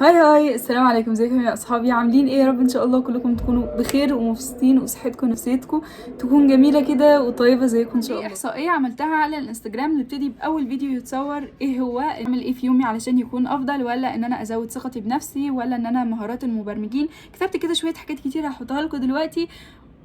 Hi hi، السلام عليكم، ازيكم يا اصحابي؟ عاملين ايه؟ يا رب ان شاء الله كلكم تكونوا بخير ومبسوطين وصحتكم ونفسيتكم تكون جميلة كده وطيبة زيكم ان شاء الله. احصائية عملتها على الانستجرام، نبتدي باول فيديو يتصور. ايه هو؟ اعمل ايه في يومي علشان يكون افضل؟ ولا ان انا ازود ثقتي بنفسي؟ ولا ان انا مهارات المبرمجين؟ كتبت كده شوية حاجات كتير هحطها لكم دلوقتي.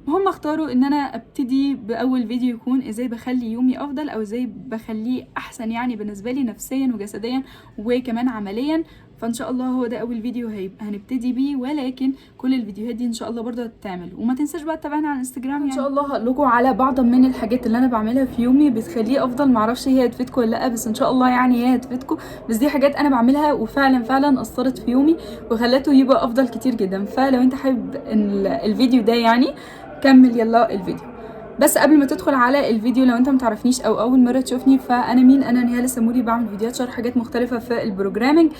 هم اختاروا ان انا ابتدي باول فيديو يكون ازاي بخلي يومي افضل او ازاي بخليه احسن، يعني بالنسبة لي نفسيا وجسديا وكمان عمليا. فان شاء الله هو ده اول فيديو هيبقى هنبتدي بيه، ولكن كل الفيديوهات دي ان شاء الله برضه هتتعمل. وما تنساش بقى تتابعنا على الانستجرام. يعني ان شاء الله هقول لكم على بعض من الحاجات اللي انا بعملها في يومي بتخليه افضل. معرفش هي هتفيدكم ولا لا، بس ان شاء الله يعني هي هتفيدكم. بس دي حاجات انا بعملها وفعلا فعلا اثرت في يومي وخلته يبقى افضل كتير جدا. فلو انت حابب الفيديو ده يعني كمل يلا الفيديو. بس قبل ما تدخل على الفيديو، لو انت متعرفنيش او اول مرة تشوفني، فانا مين؟ انا نهال السموري، بعمل فيديوهات شرح حاجات مختلفة في ال programming.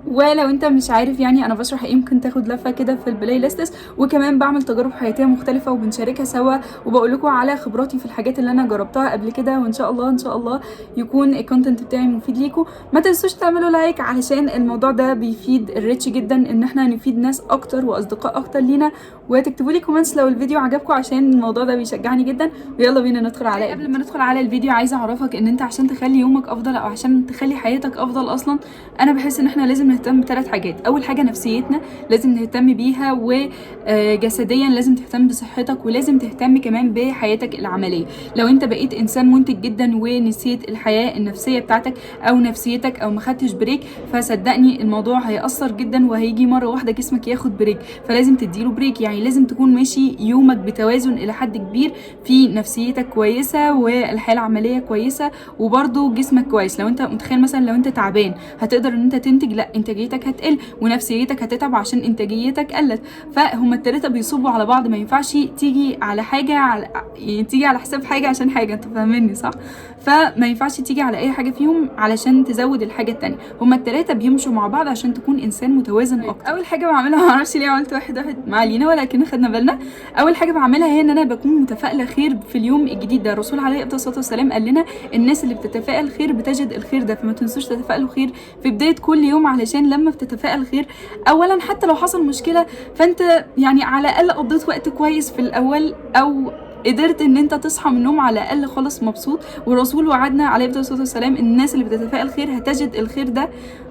ولو انت مش عارف يعني انا بشرح ايه، ممكن تاخد لفه كده في ال playlists. وكمان بعمل تجارب حياتيه مختلفة وبنشاركها سوا، وبقول لكم على خبراتي في الحاجات اللي انا جربتها قبل كده. وان شاء الله ان شاء الله يكون ال content بتاعي مفيد ليكم. ما تنسوش تعملوا like علشان الموضوع ده بيفيد ال reach جدا، ان احنا نفيد ناس اكتر واصدقاء اكتر لينا. وتكتبوا لي comments لو الفيديو عجبكم عشان الموضوع ده بيشجعني جدا. ويلا بينا ندخل على. قبل ما ندخل على الفيديو عايزه اعرفك ان انت عشان تخلي يومك افضل او عشان تخلي حياتك افضل اصلا، انا بحس ان احنا لازم نهتم بثلاث حاجات. اول حاجة نفسيتنا لازم نهتم بيها، وجسديا لازم تهتم بصحتك، ولازم تهتم كمان بحياتك العملية. لو انت بقيت انسان منتج جدا ونسيت الحياة النفسية بتاعتك او نفسيتك او ما خدتش break، فصدقني الموضوع هيأثر جدا، وهيجي مرة واحدة جسمك ياخد break. فلازم تديله break، يعني لازم تكون ماشي يومك بتوازن الى حد كبير، في نفسيتك كويسة والحياة العملية كويسة وبرده جسمك كويس. لو انت متخيل مثلا لو انت تعبان هتقدر ان انت تنتج؟ لا، انتاجيتك هتقل ونفسيتك هتتعب عشان انتاجيتك قلت. فهما التلاتة بيصبوا على بعض، ما ينفعش تيجي على حاجة على يعني تيجي على حساب حاجة عشان حاجه، انت فاهمني صح؟ فما ينفعش تيجي على اي حاجة فيهم علشان تزود الحاجة التانية. هما التلاتة بيمشوا مع بعض عشان تكون انسان متوازن اكتر. اول حاجة بعملها، معرفش ليه عملت واحد واحد، ما علينا ولكن خدنا بالنا. اول حاجة بعملها هي ان انا بكون متفائلة خير في اليوم الجديد ده. الرسول عليه الصلاة والسلام قال لنا الناس اللي بتتفائل خير بتجد الخير ده، فما تنسوش تتفائلوا خير في بداية كل يوم، علشان لما بتتفائل خير اولا حتى لو حصل مشكلة فانت يعني على الاقل قضيت وقت كويس في الاول، او قدرت ان انت تصحى من النوم على الاقل خالص مبسوط. والرسول وعدنا عليه الصلاة والسلام الناس اللي بتتفائل خير هتجد الخير ده.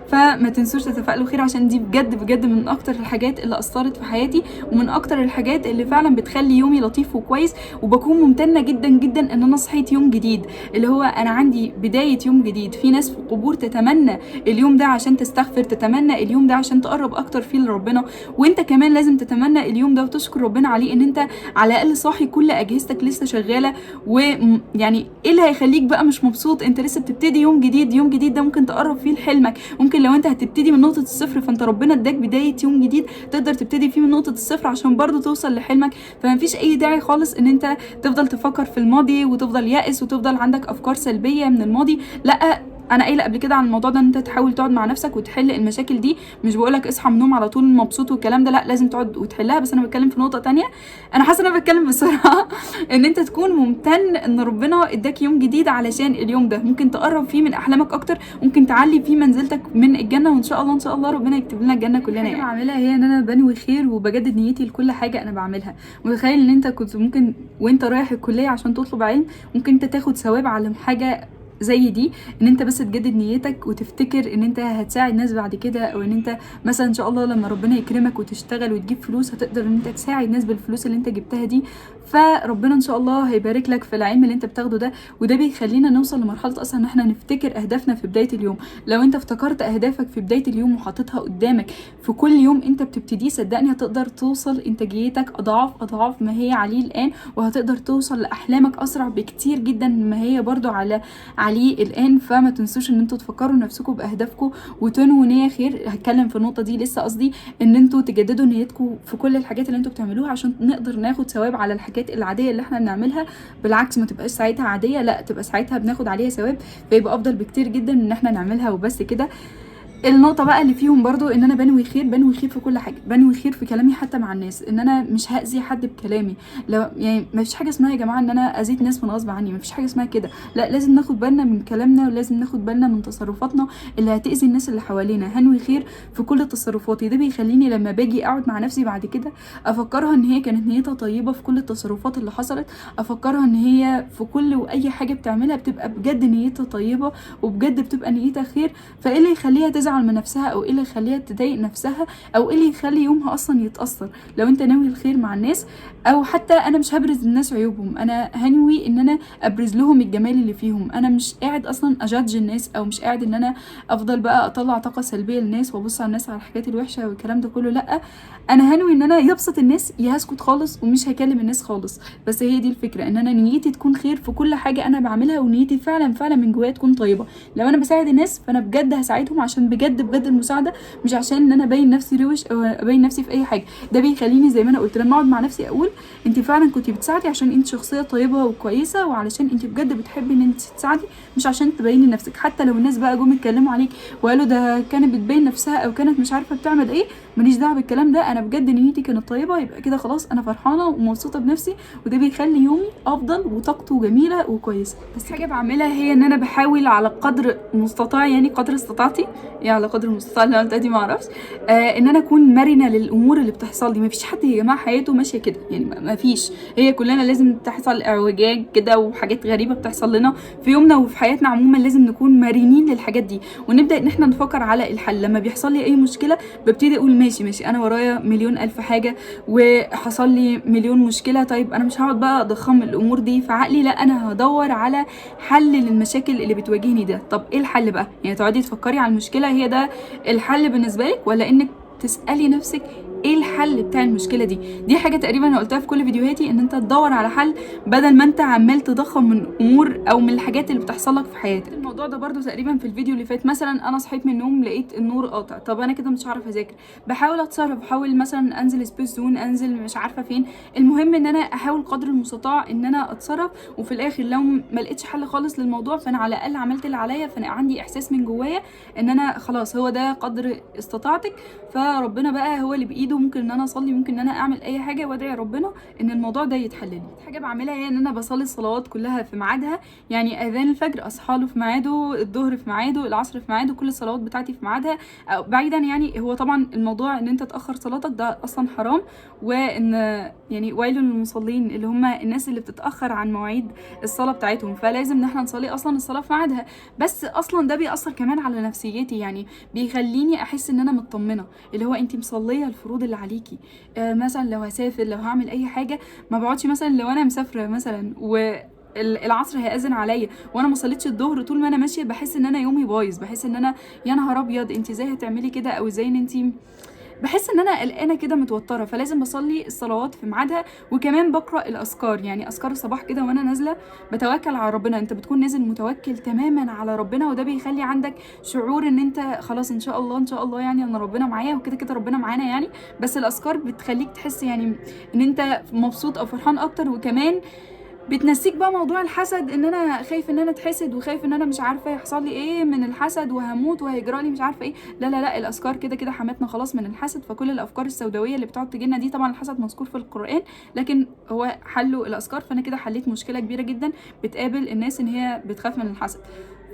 فما تنسوش تتفائلوا خير، عشان دي بجد بجد من اكتر الحاجات اللي اثرت في حياتي، ومن اكتر الحاجات اللي فعلا بتخلي يومي لطيف وكويس. وبكون ممتنة جدا جدا ان انا صحيت يوم جديد، اللي هو انا عندي بداية يوم جديد. في ناس في القبور تتمنى اليوم ده عشان تستغفر، تتمنى اليوم ده عشان تقرب اكتر فيه لربنا، وانت كمان لازم تتمنى اليوم ده وتشكر ربنا عليه ان انت على الاقل صاحي، كل اجهزتك لسه شغالة. ويعني ايه اللي هيخليك بقى مش مبسوط؟ انت لسه بتبتدي يوم جديد، يوم جديد ده ممكن تقرب فيه لحلمك. ممكن لو انت هتبتدي من نقطة الصفر فانت ربنا اداك بداية يوم جديد تقدر تبتدي فيه من نقطة الصفر عشان برضو توصل لحلمك. فما فيش اي داعي خالص ان انت تفضل تفكر في الماضي وتفضل يائس وتفضل عندك افكار سلبية من الماضي. لا، انا قايله قبل كده عن الموضوع ده ان انت تحاول تقعد مع نفسك وتحل المشاكل دي. مش بقولك اصحى من النوم على طول مبسوط والكلام ده، لا، لازم تقعد وتحلها. بس انا بتكلم في نقطة تانية، انا حاسه ان انا بتكلم بسرعة. ان انت تكون ممتن ان ربنا اداك يوم جديد، علشان اليوم ده ممكن تقرب فيه من احلامك اكتر، ممكن تعلي فيه منزلتك من الجنة. وان شاء الله ان شاء الله ربنا يكتب لنا الجنة كلنا. يعني بعملها هي ان انا بنوي خير وبجدد نيتي لكل حاجة انا بعملها. متخيل ان انت كنت ممكن وانت رايح الكلية عشان تطلب علم ممكن انت تاخد ثواب على حاجة زي دي، ان انت بس تجدد نيتك وتفتكر ان انت هتساعد ناس بعد كده، او ان انت مثلا ان شاء الله لما ربنا يكرمك وتشتغل وتجيب فلوس هتقدر ان انت تساعد ناس بالفلوس اللي انت جبتها دي. فربنا ان شاء الله هيبارك لك في العلم اللي انت بتاخده ده. وده بيخلينا نوصل لمرحلة اصلا ان احنا نفتكر اهدافنا في بداية اليوم. لو انت افتكرت اهدافك في بداية اليوم وحطيتها قدامك في كل يوم انت بتبتديه، صدقني هتقدر توصل انتاجيتك اضعاف اضعاف ما هي عليه الان، وهتقدر توصل لاحلامك اسرع بكتير جدا ما هي برضو عليه الان. فما تنسوش ان انتوا تفكروا نفسكم باهدافكم وتنووا نيه خير. هتكلم في النقطة دي لسه، قصدي ان انتوا تجددوا نيتكم في كل الحاجات اللي انتوا بتعملوها عشان نقدر ناخد ثواب على الحاجات العادية اللي احنا بنعملها. بالعكس ما تبقاش ساعتها عادية، لا تبقى ساعتها بناخد عليها ثواب، فيبقى افضل بكتير جدا ان احنا نعملها وبس كده. النقطة بقى اللي فيهم برضو ان انا بنوي خير، بنوي خير في كل حاجة، بنوي خير في كلامي حتى مع الناس، ان انا مش هأذي حد بكلامي. لو يعني ما فيش حاجة اسمها يا جماعة ان انا اذيت ناس من غصب عني، ما فيش حاجة اسمها كده. لا، لازم ناخد بالنا من كلامنا، ولازم ناخد بالنا من تصرفاتنا اللي هتأذي الناس اللي حوالينا. هنوي خير في كل تصرفاتي، ده بيخليني لما باجي اقعد مع نفسي بعد كده افكرها ان هي كانت نيتها طيبة في كل التصرفات اللي حصلت، افكرها ان هي في كل واي حاجة بتعملها بتبقى بجد نيتها طيبة وبجد بتبقى نيتها خير. فايه اللي يخليها تزعل من نفسها، او ايه اللي يخليها تضايق نفسها، او ايه اللي يخلي يومها اصلا يتاثر؟ لو انت ناوي الخير مع الناس، او حتى انا مش هبرز للناس عيوبهم، انا هنوي ان انا ابرز لهم الجمال اللي فيهم. انا مش قاعد اصلا ا judge الناس، او مش قاعد ان انا افضل بقى اطلع طاقة سلبية للناس وابص على الناس على الحاجات الوحشة والكلام ده كله. لا، انا هنوي ان انا يبسط الناس، يا هسكت خالص ومش هكلم الناس خالص. بس هي دي الفكرة، ان انا نيتي تكون خير في كل حاجة انا بعملها، ونيتي فعلا فعلا من جوايا تكون طيبة. لو انا بساعد الناس فانا بجد هساعدهم عشان بجد بجد المساعدة، مش عشان ان انا ابين نفسي روش او ابين نفسي في اي حاجة. ده بيخليني زي ما انا قلت لما اقعد مع نفسي اقول انت فعلا كنتي بتساعدي عشان انت شخصية طيبة وكويسة، وعلشان انت بجد بتحبي ان انت تساعدي، مش عشان تبيني نفسك. حتى لو الناس بقى جم يتكلموا عليك وقالوا ده كانت بتبين نفسها او كانت مش عارفه بتعمل ايه، ماليش دعوه بالكلام ده، انا بجد نيتي كانت طيبة، يبقى كده خلاص انا فرحانة ومبسوطة بنفسي، وده بيخلي يومي افضل وطاقته جميلة وكويسة. بس حاجة بعملها هي ان انا بحاول على قدر المستطاع، يعني قدر استطاعتي، يعني على قدر المستطاع اللي انا قلتها دي ما اعرفش، ان انا اكون مرنه للامور اللي بتحصل لي. مفيش حد يا جماعة حياته ماشية كده، يعني مفيش، هي كلنا لازم تحصل اعوجاج كده وحاجات غريبة بتحصل لنا في يومنا وفي حياتنا عموما. لازم نكون مرنين للحاجات دي ونبدا ان احنا نفكر على الحل. لما بيحصل لي اي مشكلة ببتدي اقول ماشي ماشي، انا ورايا مليون الف حاجة وحصل لي مليون مشكلة، طيب انا مش هقعد بقى اضخم الامور دي في عقلي، لا انا هدور على حل للمشاكل اللي بتواجهني ده. طب ايه الحل بقى؟ يعني تقعدي تفكري على المشكلة هي ده الحل بالنسبة لك، ولا انك تسالي نفسك ايه الحل بتاع المشكلة دي؟ دي حاجة تقريبا انا قلتها في كل فيديوهاتي، ان انت تدور على حل بدل ما انت عمال تضخم من امور او من الحاجات اللي بتحصل لك في حياتك. الموضوع ده برضو تقريبا في الفيديو اللي فات، مثلا انا صحيت من النوم لقيت النور قاطع، طب انا كده مش عارفه اذاكر، بحاول اتصرف، بحاول مثلا انزل سبيس زون، انزل مش عارفه فين، المهم ان انا احاول قدر المستطاع ان انا اتصرف، وفي الاخر لو ما لقيتش حل خالص للموضوع فانا على الاقل عملت اللي عليا، فانا عندي احساس من جوايا ان انا خلاص هو ده قدر استطاعتك، فربنا بقى هو اللي بايده، ممكن ان انا اصلي، ممكن ان انا اعمل اي حاجة وادعي ربنا ان الموضوع ده يتحل لي. حاجة بعملها هي ان انا بصلي الصلوات كلها في ميعادها، يعني اذان الفجر اصحى له في ميعاده، الظهر في ميعاده، العصر في ميعاده، كل الصلوات بتاعتي في ميعادها. بعيدا يعني هو طبعا الموضوع ان انت تاخر صلاتك ده اصلا حرام، وان يعني ويل للمصلين اللي هم الناس اللي بتتاخر عن مواعيد الصلاة بتاعتهم، فلازم ان احنا نصلي اصلا الصلاة في ميعادها. بس اصلا ده بيأثر كمان على نفسيتي، يعني بيخليني احس ان انا مطمنه، اللي هو انت مصليه الفروض اللي عليكي. مثلا لو هسافر، لو هعمل اي حاجة، ما بقعدش مثلا لو انا مسافرة مثلا و العصر هيأذن عليا وانا ما صليتش الظهر، طول ما انا ماشية بحس ان انا يومي بايظ، بحس ان انا يا نهار ابيض انت ازاي هتعملي كده، او ازاي ان انت، بحس ان انا قلقانة كده متوترة. فلازم بصلي الصلوات في ميعادها، وكمان بقرا الاذكار، يعني اذكار الصباح كده وانا نازله بتوكل على ربنا. انت بتكون نازل متوكل تماما على ربنا، وده بيخلي عندك شعور ان انت خلاص ان شاء الله ان شاء الله يعني انا ربنا معايا، وكده كده ربنا معانا يعني. بس الاذكار بتخليك تحس يعني ان انت مبسوط او فرحان اكتر، وكمان بتنسيك بقى موضوع الحسد، ان انا خايف ان انا اتحسد، وخايف ان انا مش عارفه يحصل لي ايه من الحسد، وهموت وهيجرى لي مش عارفه ايه. لا لا لا، الاذكار كده كده حمتنا خلاص من الحسد. فكل الافكار السوداويه اللي بتقعد تجينا دي، طبعا الحسد مذكور في القران لكن هو حله الاذكار، فانا كده حليت مشكلة كبيرة جدا بتقابل الناس ان هي بتخاف من الحسد.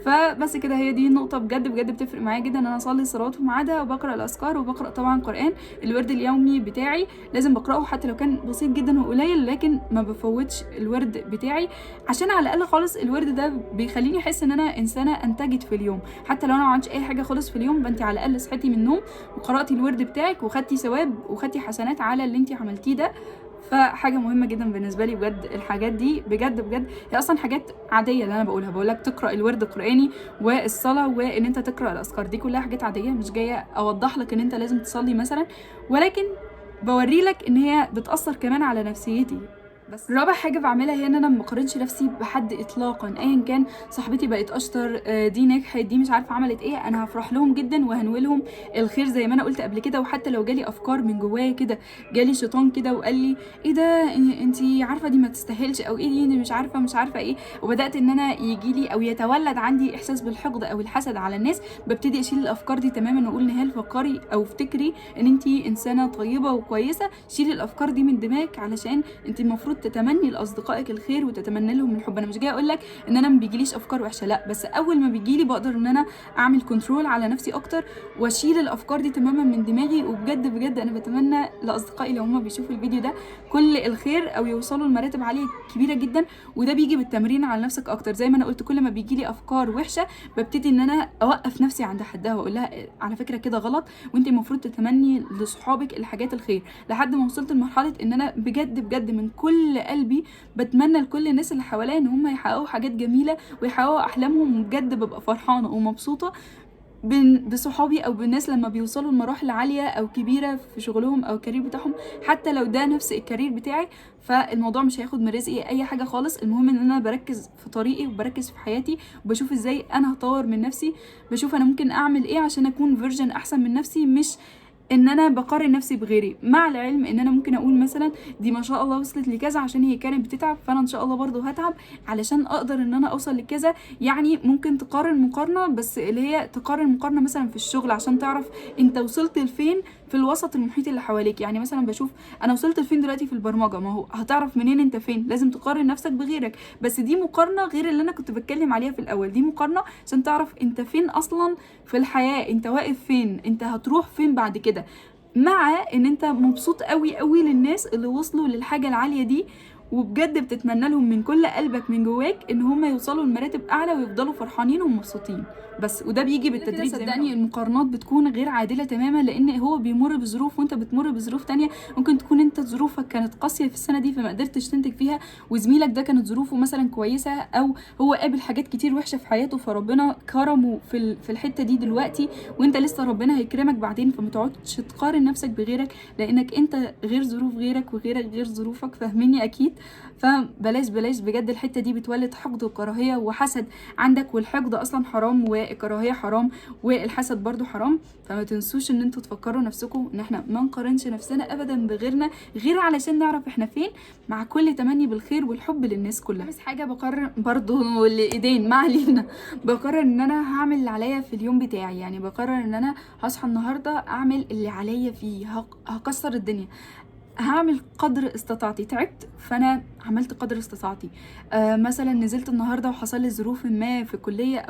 فبس كده، هي دي النقطة بجد بجد بتفرق معايا جدا، ان انا اصلي الصلوات في ميعادها، وبقرا الاذكار، وبقرا طبعا قران. الورد اليومي بتاعي لازم بقراه حتى لو كان بسيط جدا وقليل، لكن ما بفوتش الورد بتاعي، عشان على الاقل خالص الورد ده بيخليني احس ان انا انسانه انتجت في اليوم، حتى لو انا ما عملتش اي حاجة خالص في اليوم، فانت على الاقل صحيتي من النوم وقراتي الورد بتاعك وخدتي ثواب وخدتي حسنات على اللي انت عملتيه ده. فحاجه مهمة جدا بالنسبة لي بجد الحاجات دي، بجد بجد هي اصلا حاجات عادية اللي انا بقولها، بقول لك تقرا الورد القراني والصلاة وان انت تقرا الاذكار، دي كلها حاجات عادية، مش جاية اوضح لك ان انت لازم تصلي مثلا، ولكن بوري لك ان هي بتاثر كمان على نفسيتي، بس رابع حاجة بعملها هي ان انا ما بقارنش نفسي بحد اطلاقا، ايا كان صاحبتي بقت اشطر، دي نجحت، دي مش عارفه عملت ايه، انا هفرح لهم جدا وهنولهم الخير زي ما انا قلت قبل كده. وحتى لو جالي افكار من جوايا كده، جالي شيطان كده وقال لي ايه ده انت عارفه دي ما تستاهلش، او ايه دي مش عارفه مش عارفه ايه، وبدات ان انا يجي لي او يتولد عندي احساس بالحقد او الحسد على الناس، ببتدي اشيل الافكار دي تماما واقول نهال فكري او افتكري ان انت انسانه طيبة وكويسة، شيلي الافكار دي من دماغك علشان انت المفروض تتمني لاصدقائك الخير وتتمني لهم الحب. انا مش جاية اقول لك ان انا ما بيجيليش افكار وحشة، لا، بس اول ما بيجيلي بقدر ان انا اعمل control على نفسي اكتر واشيل الافكار دي تماما من دماغي. وبجد بجد انا بتمنى لاصدقائي لو هم بيشوفوا الفيديو ده كل الخير او يوصلوا لمراتب عالية كبيرة جدا، وده بيجي بالتمرين على نفسك اكتر. زي ما انا قلت كل ما بيجيلي افكار وحشة ببتدي ان انا اوقف نفسي عند حدها واقول لها على فكرة كده غلط، وانت المفروض تتمني لصحابك الحاجات الخير، لحد ما وصلت لمرحلة ان انا بجد بجد من كل قلبي بتمنى لكل الناس اللي حواليا ان هم يحققوا حاجات جميلة ويحققوا احلامهم، وبجد ببقى فرحانة ومبسوطة بصحابي او بالناس لما بيوصلوا لمراحل عالية او كبيرة في شغلهم او ال career بتاعهم، حتى لو ده نفس ال career بتاعي فالموضوع مش هياخد من رزقي اي حاجة خالص. المهم ان انا بركز في طريقي وبركز في حياتي وبشوف ازاي انا هطور من نفسي، بشوف انا ممكن اعمل ايه عشان اكون version احسن من نفسي، مش ان انا بقارن نفسي بغيري. مع العلم ان انا ممكن اقول مثلا دي ما شاء الله وصلت لكذا عشان هي كانت بتتعب، فانا ان شاء الله برضو هتعب علشان اقدر ان انا اوصل لكذا. يعني ممكن تقارن مقارنة، بس اللي هي تقارن مقارنة مثلا في الشغل عشان تعرف انت وصلت لفين في الوسط المحيط اللي حواليك. يعني مثلا بشوف انا وصلت لفين دلوقتي في البرمجة، ما هو هتعرف منين انت فين؟ لازم تقارن نفسك بغيرك. بس دي مقارنة غير اللي انا كنت بتكلم عليها في الاول، دي مقارنة عشان تعرف انت فين اصلا في الحياة، انت واقف فين، انت هتروح فين بعد كده. مع ان انت مبسوط قوي قوي للناس اللي وصلوا للحاجة العالية دي، وبجد بتتمنى لهم من كل قلبك من جواك ان هم يوصلوا لمراتب اعلى ويفضلوا فرحانين ومبسوطين. بس وده بيجي بالتدريج. صدقني المقارنات بتكون غير عادلة تماما، لان هو بيمر بظروف وانت بتمر بظروف تانية. ممكن تكون انت ظروفك كانت قاسية في السنة دي فما قدرتش تنتج فيها، وزميلك ده كانت ظروفه مثلا كويسة، او هو قابل حاجات كتير وحشة في حياته فربنا كرمه في الحتة دي دلوقتي، وانت لسه ربنا هيكرمك بعدين. فما تقعدش تقارن نفسك بغيرك، لانك انت غير ظروف غيرك وغيرك غير ظروفك، فاهميني اكيد؟ فبلاش بلاش بجد، الحتة دي بتولد حقد وكراهية وحسد عندك، والحقد اصلا حرام والكراهية حرام والحسد برضو حرام. فما تنسوش ان انتوا تفكروا نفسكم ان احنا ما نقارنش نفسنا ابدا بغيرنا، غير علشان نعرف احنا فين، مع كل تمني بالخير والحب للناس كلها. بس حاجة بقرر برضو الايدين ما علينا، بقرر ان انا هعمل اللي عليا في اليوم بتاعي. يعني بقرر ان انا هصحى النهارده اعمل اللي عليا فيه، هكسر الدنيا، هعمل قدر استطاعتي. تعبت فانا عملت قدر استطاعتي. مثلا نزلت النهارده وحصل لي ظروف ما في الكلية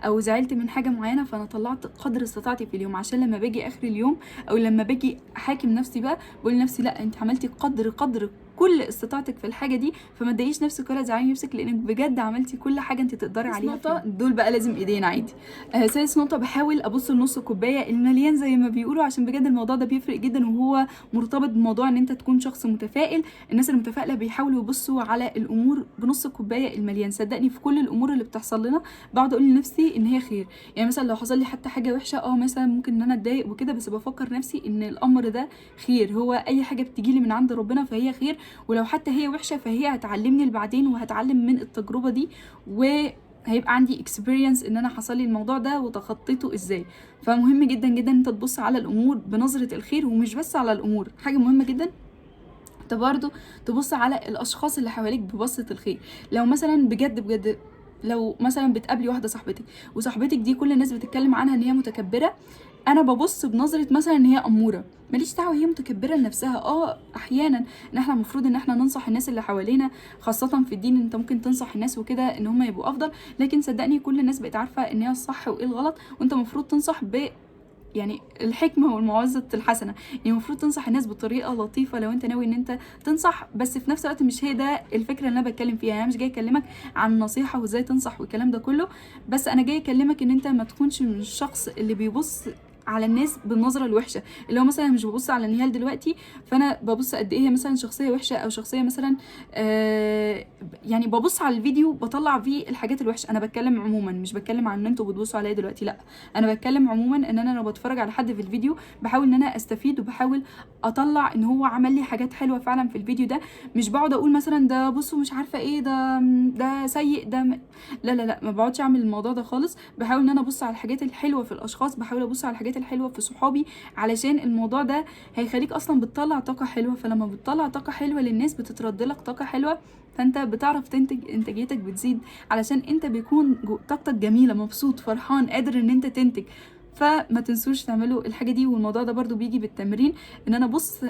او زعلت من حاجة معينة، فانا طلعت قدر استطاعتي في اليوم، عشان لما باجي اخر اليوم او لما باجي احاكم نفسي بقى بقول لنفسي لا انت عملتي قدر كل استطاعتك في الحاجة دي، فما تضايقيش نفسك ولا تزعلي نفسك، لانك بجد عملتي كل حاجة انت تقدري عليها. نقطة دول بقى لازم ايدين عادي. سادس نقطة، بحاول ابص لنص الكوباية المليان زي ما بيقولوا، عشان بجد الموضوع ده بيفرق جدا، وهو مرتبط بموضوع ان انت تكون شخص متفائل. الناس المتفائله بيحاولوا يبصوا على الامور بنص الكوباية المليان. صدقني في كل الامور اللي بتحصل لنا بقعد اقول لنفسي ان هي خير. يعني مثلا لو حصل لي حتى حاجة وحشة مثلا ممكن ان انا اتضايق وكده، بس بفكر نفسي ان الامر ده خير، هو اي حاجة بتجيلي من عند ربنا فهي خير، ولو حتى هي وحشة فهي هتعلمني لبعدين، وهتعلم من التجربة دي، وهيبقى عندي experience ان انا حصل لي الموضوع ده وتخطيته ازاي. فمهم جدا جدا انت تبص على الامور بنظره الخير، ومش بس على الامور، حاجة مهمة جدا انت برضو تبص على الاشخاص اللي حواليك ببصه الخير. لو مثلا بجد بجد لو مثلا بتقابلي واحدة صاحبتك، وصاحبتك دي كل الناس بتتكلم عنها ان هي متكبره، انا ببص بنظره مثلا ان هي اموره، ماليش دعوه هي متكبره لنفسها. احيانا ان احنا المفروض ان احنا ننصح الناس اللي حوالينا، خاصة في الدين انت ممكن تنصح الناس وكده ان هم يبقوا افضل، لكن صدقني كل الناس بقت عارفه ان هي الصح وايه الغلط، وانت المفروض تنصح ب يعني الحكمة والموعظة الحسنة. يعني المفروض تنصح الناس بطريقة لطيفة لو انت ناوي ان انت تنصح، بس في نفس الوقت مش هي ده الفكرة اللي انا بتكلم فيها. يعني انا مش جاي اكلمك عن النصيحة وازاي تنصح والكلام ده كله، بس انا جاي اكلمك ان انت ما تكونش من الشخص اللي بيبص على الناس بالنظرة الوحشة، اللي هو مثلا مش ببص على نهال دلوقتي فانا ببص قد ايه هي مثلا شخصية وحشة، او شخصية مثلا يعني ببص على الفيديو بطلع فيه الحاجات الوحشة. انا بتكلم عموما، مش بتكلم عن ان انتوا بتبصوا عليا دلوقتي، لا انا بتكلم عموما ان انا لو بتفرج على حد في الفيديو بحاول ان انا استفيد، وبحاول اطلع ان هو عمل لي حاجات حلوة فعلا في الفيديو ده، مش بقعد اقول مثلا ده بصوا مش عارفه ايه، ده سيء، ده لا لا لا، ما بقعدش اعمل الموضوع ده خالص. بحاول ان انا ابص على الحاجات الحلوة في الاشخاص، بحاول ابص على الحاجات الحلوة في صحابي، علشان الموضوع ده هيخليك اصلا بتطلع طاقة حلوة، فلما بتطلع طاقة حلوة للناس بتترد لك طاقة حلوة، فانت بتعرف تنتج، انتاجيتك بتزيد، علشان انت بيكون طاقتك جميلة، مبسوط، فرحان، قادر ان انت تنتج. فما تنسوش تعملوا الحاجة دي. والموضوع ده برضو بيجي بالتمرين، ان انا ابص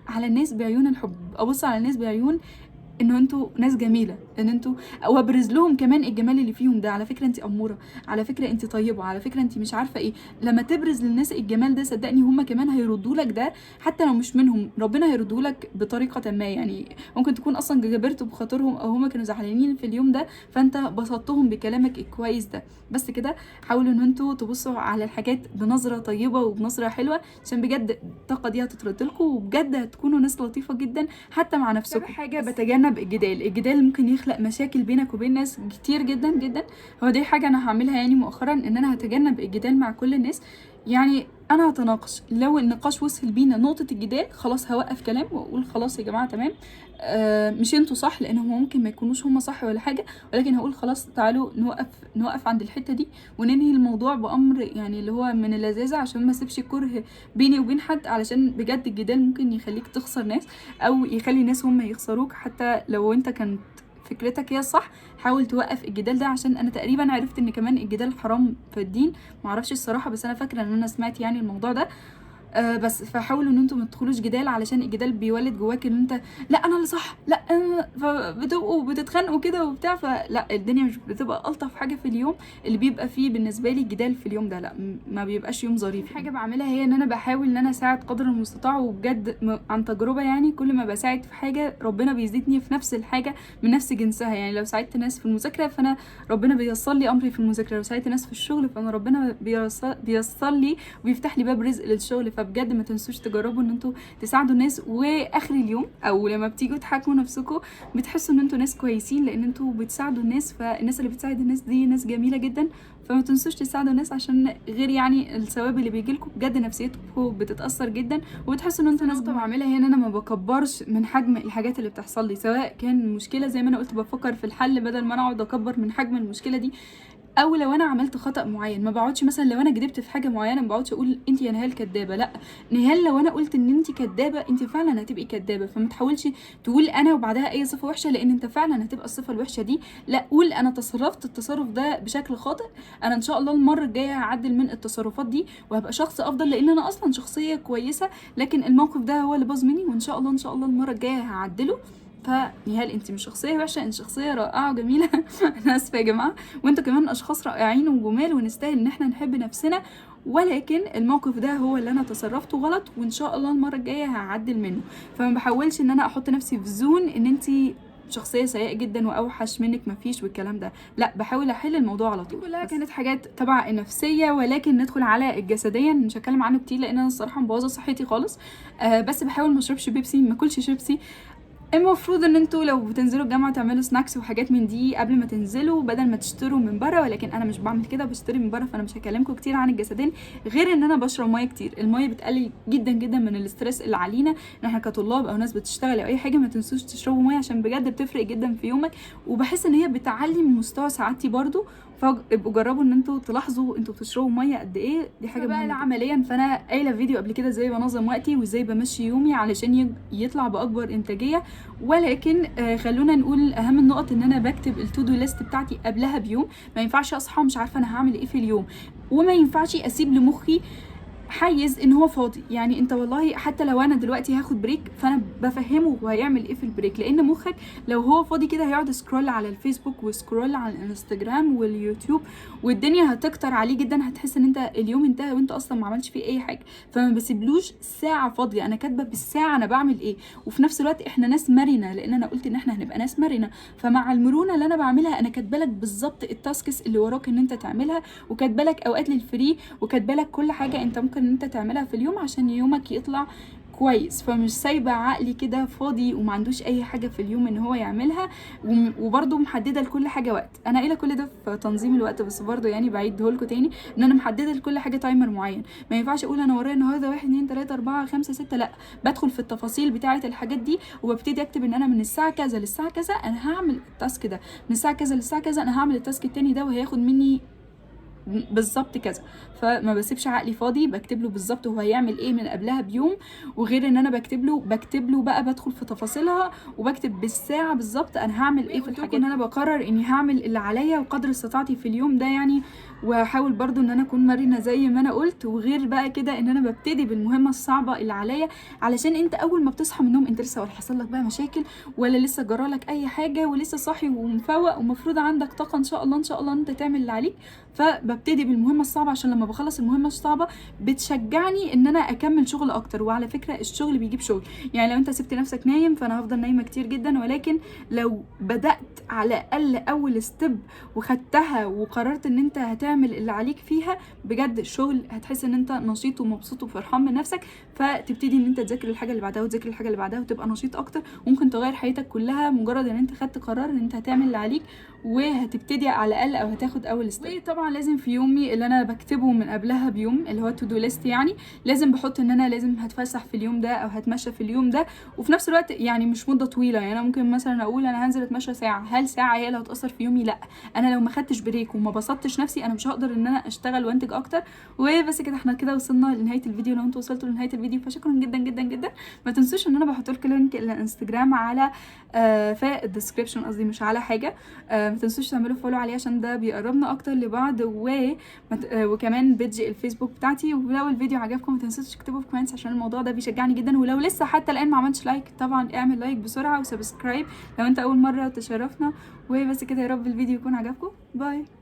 على الناس بعيون الحب، ابص على الناس بعيون ان انتوا ناس جميلة، ان انتوا، وابرز لهم كمان الجمال اللي فيهم ده. على فكرة انت اموره، على فكرة انت طيبة، على فكرة انت مش عارفه ايه. لما تبرز للناس الجمال ده صدقني هم كمان هيردوا لك ده، حتى لو مش منهم ربنا هيردوا لك بطريقة ما. يعني ممكن تكون اصلا جبرت بخاطرهم، او هم كانوا زعلانين في اليوم ده فانت بسطتهم بكلامك الكويس ده. بس كده حاولوا ان انتوا تبصوا على الحاجات بنظره طيبة وبنظره حلوة، عشان بجد الطاقة دي هتترد لكم، وبجد هتكونوا ناس لطيفة جدا حتى مع نفسكم. حاجة بتجنب الجدال، الجدال ممكن يخلق مشاكل بينك وبين ناس كتير جدا جدا. هو دي حاجة انا هعملها يعني مؤخرا، ان انا هتجنب الجدال مع كل الناس. يعني انا هتناقش، لو النقاش وصل بينا نقطة الجدال خلاص هوقف كلام واقول خلاص يا جماعة تمام، مش انتوا صح، لان هم ممكن ما يكونوش هم صح ولا حاجة، ولكن هقول خلاص تعالوا نوقف عند الحتة دي وننهي الموضوع بامر يعني اللي هو من اللذاذه، عشان ما اسيبش كره بيني وبين حد، علشان بجد الجدال ممكن يخليك تخسر ناس، او يخلي ناس هم يخسروك حتى لو انت كانت فكرتك هي الصح. حاول توقف الجدال ده، عشان انا تقريبا عرفت ان كمان الجدال حرام في الدين، معرفش الصراحة، بس انا فاكره ان انا سمعت يعني الموضوع ده. بس فحاولوا ان انتوا ما تدخلوش جدال، علشان الجدال بيولد جواك ان انت لا انا اللي صح، لا انا، فبتبقوا بتتخانقوا كده وبتاع، فلا الدنيا مش بتبقى الطف حاجة في اليوم اللي بيبقى فيه بالنسبة لي جدال في اليوم ده، لا ما بيبقاش يوم ظريف. حاجة بعملها هي ان انا بحاول ان انا اساعد قدر المستطاع، وبجد عن تجربه يعني كل ما بساعد في حاجة ربنا بيزيدني في نفس الحاجة من نفس جنسها. يعني لو ساعدت ناس في المذاكرة فانا ربنا بيسر لي امري في المذاكرة، لو ساعدت ناس في الشغل فانا ربنا بيسر لي وبيفتح لي باب رزق للشغل. فبجد ما تنسوش تجربوا ان انتوا تساعدوا الناس، واخر اليوم او لما بتيجوا تحاكموا نفسكم بتحسوا ان انتوا ناس كويسين، لان انتوا بتساعدوا الناس، فالناس اللي بتساعد الناس دي ناس جميلة جدا. فما تنسوش تساعدوا الناس، عشان غير يعني الثواب اللي بيجيلكم بجد نفسيتكم بتتاثر جدا، وبتحسوا ان انتوا ناس. بعملها هي ان انا ما بكبرش من حجم الحاجات اللي بتحصل لي، سواء كان مشكلة زي ما انا قلت بفكر في الحل بدل ما انا اقعد اكبر من حجم المشكلة دي، او لو انا عملت خطا معين ما بقعدش مثلا لو انا كدبت في حاجة معينة ما بقعدش اقول انت يا نهال كدابه، لا نهال لو انا قلت ان انت كدابه انت فعلا هتبقي كدابه، فما تحاولش تقول انا وبعدها اي صفة وحشة لان انت فعلا هتبقى الصفة الوحشة دي. لا قول انا تصرفت التصرف ده بشكل خاطئ، انا ان شاء الله المرة الجاية هعدل من التصرفات دي وهبقى شخص افضل، لان انا اصلا شخصية كويسة، لكن الموقف ده هو اللي باظ مني، وان شاء الله ان شاء الله المرة الجاية هعدله. فنهال انت مش شخصية وحشة، انت شخصية رائعة وجميلة انا اسفه يا جماعة، وانتوا كمان اشخاص رائعين وجمال ونستاهل ان احنا نحب نفسنا، ولكن الموقف ده هو اللي انا تصرفته غلط، وان شاء الله المرة الجاية هعدل منه. فما بحاولش ان انا احط نفسي في zone ان انت شخصية سيئه جدا واوحش منك مفيش والكلام ده، لا بحاول احل الموضوع على طول. كلها كانت حاجات تبع النفسية، ولكن ندخل على الجسدية مش هتكلم عنه كتير لان انا الصراحة مبوظه صحتي خالص. بس بحاول ما اشربش بيبسي، ما اكلش شيبسي. المفروض ان انتوا لو بتنزلوا الجامعة تعملوا snacks وحاجات من دي قبل ما تنزلوا بدل ما تشتروا من بره، ولكن انا مش بعمل كده، بشتري من بره. فانا مش هكلمكم كتير عن الجسدين غير ان انا بشرب مية كتير. المية بتقلل جدا جدا من ال stress اللي علينا ان احنا كطلاب او ناس بتشتغل او اي حاجة. ما تنسوش تشربوا مية عشان بجد بتفرق جدا في يومك، وبحس ان هي بتعلي من مستوى سعادتي برضو. فابقوا جربوا ان انتوا تلاحظوا انتوا بتشربوا مية قد ايه، دي حاجة بقى عمليا. فانا قايله فيديو قبل كده ازاي بنظم وقتي وازاي بمشي يومي علشان يطلع باكبر انتاجية، ولكن خلونا نقول اهم النقط ان انا بكتب ال to do list بتاعتي قبلها بيوم. ما ينفعش اصحى مش عارفه انا هعمل ايه في اليوم، وما ينفعش اسيب لمخي حيز ان هو فاضي. يعني انت والله حتى لو انا دلوقتي هاخد break فانا بفهمه هو هيعمل ايه في ال break، لان مخك لو هو فاضي كده هيقعد scroll على الفيسبوك و scroll على الانستجرام واليوتيوب، والدنيا هتكتر عليه جدا، هتحس ان انت اليوم انتهى وانت اصلا ما عملتش فيه اي حاجة. فما بسيبلوش ساعة فاضية، انا كاتبه بالساعة انا بعمل ايه. وفي نفس الوقت احنا ناس مرنه، لان انا قلت ان احنا هنبقى ناس مرنه، فمع المرونة اللي انا بعملها انا كاتبه لك بالظبط ال tasks اللي وراك ان انت تعملها، وكاتبه لك اوقات لل free، وكاتبه لك كل حاجة انت ممكن ان انت تعملها في اليوم عشان يومك يطلع كويس. فمش سايبه عقلي كده فاضي وما عندوش اي حاجة في اليوم ان هو يعملها، وبرده محددة لكل حاجة وقت. انا قايله كل ده في تنظيم الوقت، بس برده يعني بعيدة لكم تاني ان انا محددة لكل حاجة timer معين. ما ينفعش اقول انا ورايا النهارده 1 2 3 4 5 6، لا، بدخل في التفاصيل بتاعه الحاجات دي وببتدي اكتب ان انا من الساعة كذا للساعة كذا انا هعمل ال task ده، من الساعة كذا للساعة كذا انا هعمل ال task التاني ده، وهياخد مني بالظبط كذا. فما بسيبش عقلي فاضي، بكتب له بالظبط هو هيعمل ايه من قبلها بيوم. وغير ان انا بكتب له بقى بدخل في تفاصيلها وبكتب بالساعة بالظبط انا هعمل ايه في الحاجات. ان انا بقرر اني هعمل اللي عليا وقدر استطاعتي في اليوم ده يعني، واحاول برضو ان انا اكون مرنه زي ما انا قلت. وغير بقى كده ان انا ببتدي بالمهمه الصعبة اللي عليا، علشان انت اول ما بتصحى من النوم انت لسه ولا حصل لك بقى مشاكل ولا لسه جرالك اي حاجة، ولسه صاحي ومفوق ومفروض عندك طاقة ان شاء الله ان شاء الله انت تعمل اللي عليك. فببتدي بالمهمه الصعبة عشان لما بخلص المهمة الصعبة بتشجعني ان انا اكمل شغل اكتر. وعلى فكرة الشغل بيجيب شغل، يعني لو انت سبت نفسك نايم فانا هفضل نايمة كتير جدا، ولكن لو بدات على الاقل اول step وخدتها وقررت ان انت هتعمل اللي عليك فيها بجد الشغل هتحس ان انت نشيط ومبسوط وفرحان من نفسك. فتبتدي ان انت تذاكر الحاجة اللي بعدها وتذاكر الحاجة اللي بعدها وتبقى نشيط اكتر، وممكن تغير حياتك كلها مجرد ان انت خدت قرار ان انت هتعمل اللي عليك وهتبتدي على الاقل او هتاخد اول step. وطبعا لازم في يومي اللي انا بكتبه من قبلها بيوم اللي هو to do list، يعني لازم بحط ان انا لازم هتفسح في اليوم ده او هتمشى في اليوم ده، وفي نفس الوقت يعني مش مده طويلة. يعني انا ممكن مثلا اقول انا هنزل اتمشى ساعة، هل ساعة هي اللي هتاثر في يومي؟ لا، انا لو ما خدتش break وما بسطتش نفسي انا مش هقدر ان انا اشتغل وانتج اكتر. وبس كده احنا كده وصلنا لنهاية الفيديو. لو انتوا وصلتوا لنهاية الفيديو فشكرا جدا جدا جدا. ما تنسوش ان انا بحط لكم link الانستجرام على في ال description، قصدي مش على حاجة. ما تنسوش تعملوا follow عليه عشان ده بيقربنا اكتر لبعض، وكمان page الفيسبوك بتاعتي. ولو الفيديو عجبكم ما تنسوش تكتبوا في comments عشان الموضوع ده بيشجعني جدا. ولو لسه حتى الان ما عملتش like طبعا اعمل like بسرعة و subscribe لو انت اول مرة تشرفنا. وبس كده، يا رب الفيديو يكون عجبكم. bye.